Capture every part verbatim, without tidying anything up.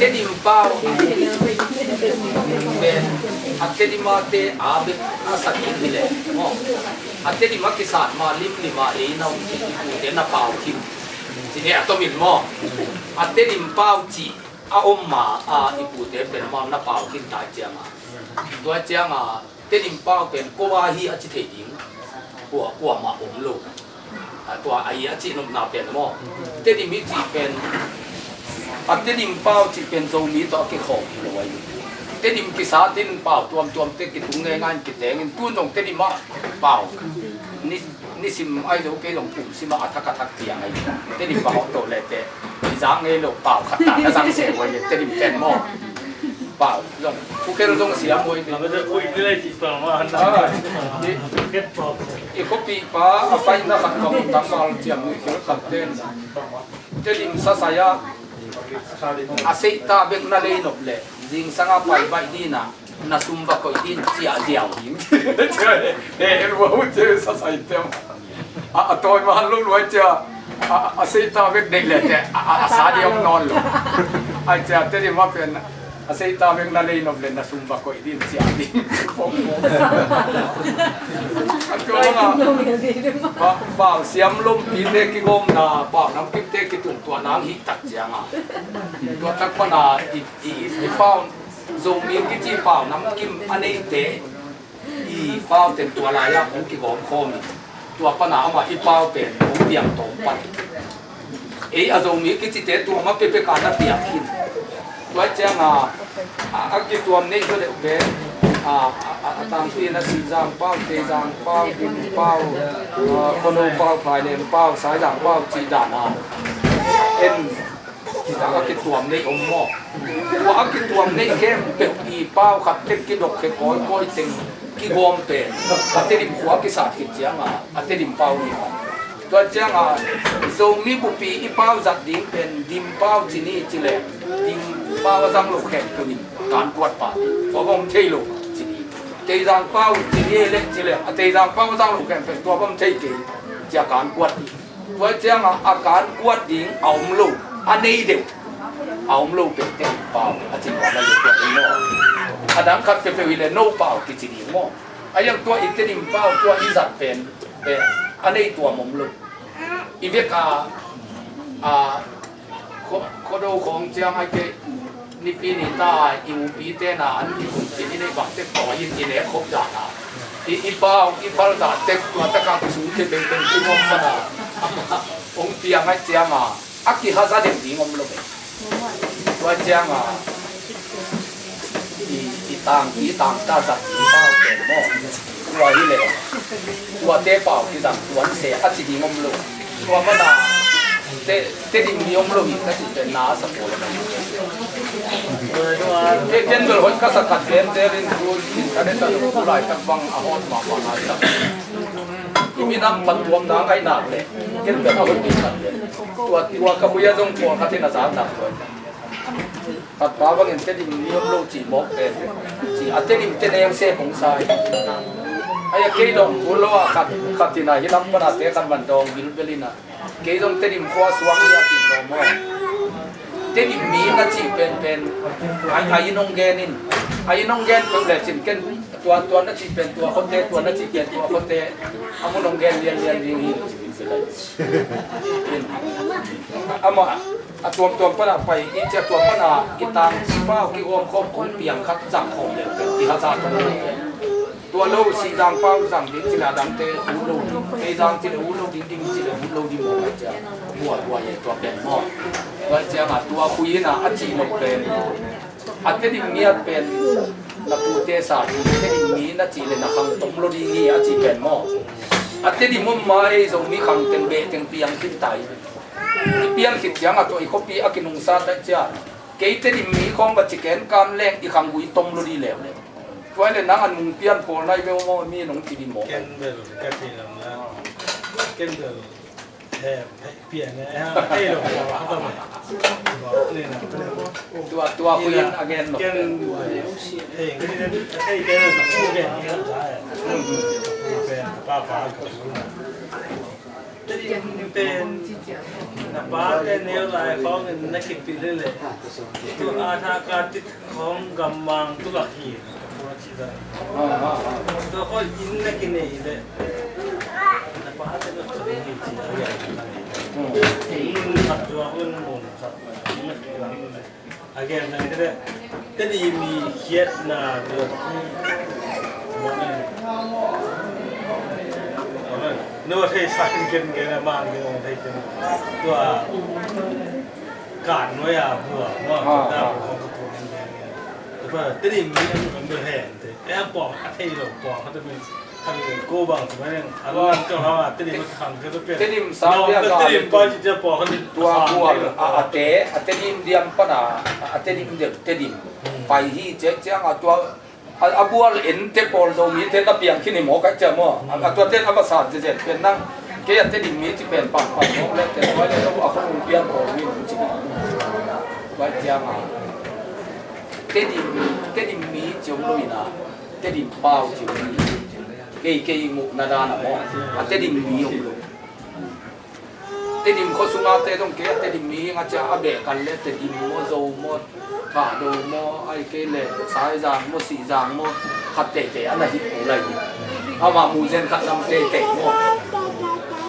Tedim pau pen a Tedim a te a bek a sa ding hi leh maw, a Tedim a kisat ma limlim a ei na om cih i pute na pau khin. Cih hi a tomin maw, a Tedim pau cih a om ma a i pute pen amau na pau khin ta ciang a, tua ciang a Tedim pau pen kua hi a ci thei ding kua kuamah om lo. A tua a hi a cih nopna pen maw, Tedim hi cih pen, a Tedim pau cih pen Zomi tawh a kikhawm hi lo ahi. Tedim kisat in pau tuamtuam te kitung ngeingai in kiteng in, tun zong Tedim ah pau ni, nisim ahi zo kei zong kum sim ah a thak a thak piang ahi. Tedim pau to le te i zak ngei lo, pau khat ta na zang se lo ahi Tedim pen maw. Pau zong, phukhel zong siam huai ding. Ah, i, i khuapihpa a paina khat ka mu tangval ciam, mukhel khat ten Tedim sasai ah a seihta bek na lei nop leh zingsang a pai baih ding a, na sum va koih ding, ciah ziau ding. Eh, lua uh ci sasai tem. A, a tawi man lo luai cia, a, a seihta bek deih le te, a, a, a sa ding om nawn lo. Ai cia, Tedim a pen, a seihta bek na lei nop le na sum va koih ding, ciah ding. A tua bang a, pa, pau siam lompi te kigawmna, pau namkim te kitun tua nang hi tak ciang a. Tua tak pan a, i, i, i, i pau, Zomi kici pau namkim a neite i pau ten tua lai-ah hong kigawm khawm in, tua pana amah i pau pen hong piang tawm pan. Ei a Zomi kicite tua mah pepeka na piang khin. Tua ciang a, a, a kituam neih zaw deuh pen, a, a, a, a tangpi na Sizang pau, Teizang pau, Dim pau, a, Khono pau, Phaileng pau, Saizang pau cih dan a en. Kizang a kituam neih om maw? Tua a kituam neih khempeuh i pau khat tek kidok khe kawikawi teng kigawm pen a Tedim khua kisat khit ciang a, a Tedim pau ni. Tua ciang a Zomi bupi i pau zat ding pen Dim pau ci ni ci leh, Dim pau a zang lo khempeuh in kan kuat pah. Tua bawm thei lo ci ni. Teizang pau ci ni leh ci leh, a Teizang pau a zang lo khempeuh tua bawm thei kei cia kan kuat ni. Tua ciang a, a kan kuat ding a om lo, a nei deuh a om lo pen Tedim pau a ci nuam a, tua ding maw? A dang khat peuhpeuh hi leh no pau kici ding maw? A iang tua i Tedim pau tua i zat pen, pen a nei tuam om lo. I vek a, a, Kho-, Khodo khawng ciang ai kei, Nipi ni ta i upi te na an i kum cin i neih bang tek tawi in i nek khop dan a, i, i pau, i pal dan tek tua tak a kusung te bengteng i mawk pan a, hong piang ai ciang a, a kihaza deuh ding om lo ve. Tua ciang a, i, i tang, i tang ta zat i pau te maw? Tua hi leh, tuate pau kizang tuan se a ci ding om lo. Tua mana te, Tedim mi om lo hi ka ci pen na sa pawl a. Ke ken bel hoih ka sa khat pen te rin tu internet a tu lai tak bang a hot mahmah nai tak. I minam pan tuam na ngai nak leh ken bel a hoih ding khat leh. Tua, tua ka buia zong pawl khat in a zak nak tua. Khat pa bangin Tedim mi om lo ci mawk pen, ci a Tedim te neng se kong sa hi. Ai a kei dong bul lo a khat, khat in a hi lam pan a te khat man dong bilbel in a, kei dong Tedim khua suak hi a ci lo maw? Tedim mi na ci penpen a, a inn hong gen in, a inn hong gen peuh le cin ken tua, tua na ci pen tua khote, tua na ci pen tua khote, a mun hong gen lianlian ding hi. Amah a tuamtuam pana pai i cia, tua pana i tang pau kigawm khawm kong piang khat zang khawm le i haza tong le. Tua lo si zang pau zang ding cila dangte ut lo ding, kei zang cile ut lo ding, ding cile ut lo ding maw, cia buai buai e tua pen maw. Tua cia ma tua khui ina a ci lo pen. A Tedim mi a pen na pute sa ding, Tedim mi na cih le na khang tom lo ding hi a ci pen maw? A Tedim om ma ei Zomi khang teng beh teng piang khin ta hi. I piang khit ciang a tua i khuapi a kinungsa ta cia. Kei Tedim mi khawng va ci ken kan leng i khang gui tom lo ding leuleu. Tua le nang a nung pian pawl nai veu maw mi nong ci ding maw? Ken bel ka ci lam la. Ken bel Tua, tua khui in a gen lo. Pen na pate neu lai khawngin na kipil hi leh, tu a thak a tit khawng gammang tu lak hi. Tua khawng inn na kinei hi leh, na pate na kipil hi ci a, inn khat zuak un, mun khat na kipil. A gen nang te, Tedim mi khiatna dua. No thei sa in gen gen a mang gen ong thei gen. Tua kan noi a bua no. Ah, ta ah. Ko ko ko gen gen. Tua Tedim mi an an be hen te. E a pawng a thei lo pawng khat te mi. Ko bang tu mai neng a lo an tua hang a Tedim a khang khat te pen. Tedim sa no, dia Tedim pa ci cia pawng khat te. Tua bual a, a te, a Tedim diam pana, a Tedim diam, Tedim. Pai hi ciang ciang a tua, a, a bual en te pawl Zomi te na piang khin hi maw ka cia maw. A, a tua ten a va san zezet pen nang. Kei a Tedim mi ci pen pang pang maw le te tua le lo a khong piang pawl mi ci. Tua ciang a. Tedim, Tedim mi ci om lo ina. Tedim pau ci om lo. Kei, kei muhna dan a maw. A Tedim mi om lo. Tedim khua sunga te dong kei a Tedim mi nga cia a beh kan le Tedim maw, Zo maw, Thado maw, ai kei le Saizang maw, Sihzang maw, khat teitei a na hi ko lai ni. Ama muzen khat lam teitei maw.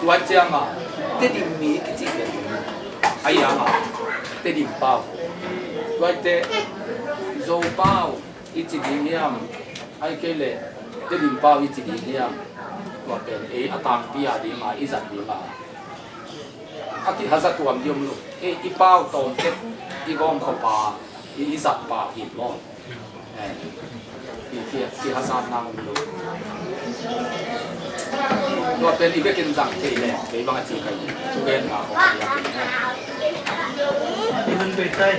Tua ciang a Tedim mi kici le. Ai ang a Tedim pau. Tua te Zo pau i ci ding hiam. Ai kei le Tedim pau i ci ding hiam. Tua pen ei a tangpi a ding a i zat ding a. A kihazat tuam diom lo. E, i pau tawm tek i gawm khawpa i, i zat pa hi maw. E, i ki, kihazat nang lo. Tua pen i bekin zang thei le kei bang a ci kai. Ken na ko. I hun tui tai.